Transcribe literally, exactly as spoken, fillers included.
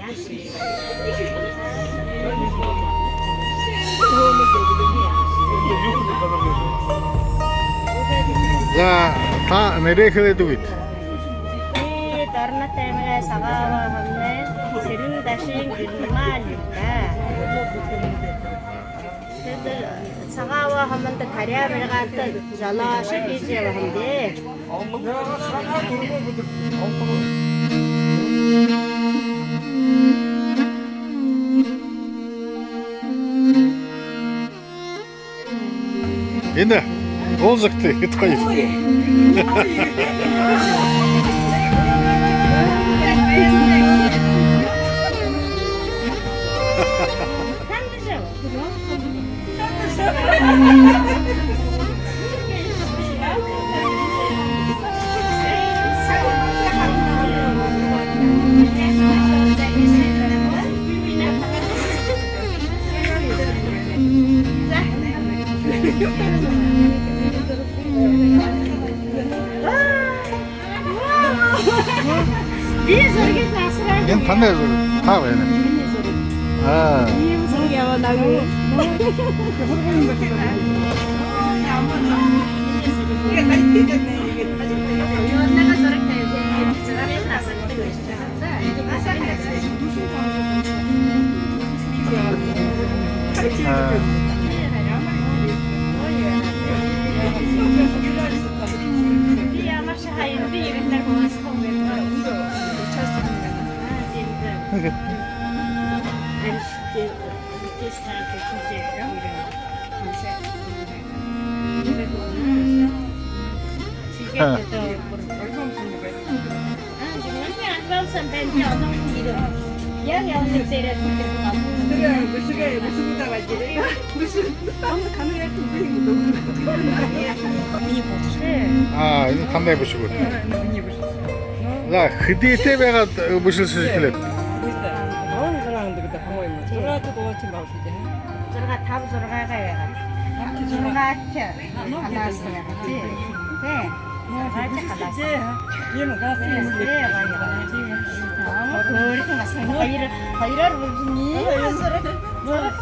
За, та нэрээ хэлээд үгыт. Би Дорнод аймагай Сагаабаа һомоной Сэрэн-Дашын Гэрмаал юм даа. Тэдэ Сагаабаа һомондо таряа бригадада жолоошо хэжэ ябаһан даа. Энэ уулзагты хэд хоёр. Би зургийг асараа. Энэ танай зураг. Та байна. Аа. Ийм зураг яваагүй. Аа. Аа, энэ танай бэшэг гү? За, хэдытэй байгаад бэшэлсэжэ эхилээб? Зургаа, таб зургаатай байгаад. Зургаатайшье. Халаастай байгаад. Тии. Тии. Зургаатайшье халаастай. Тии. Тии, гоё. Тии. Хөөрхэн басаган. Хоёр, хоёроор бүрдэнэ. Зураг.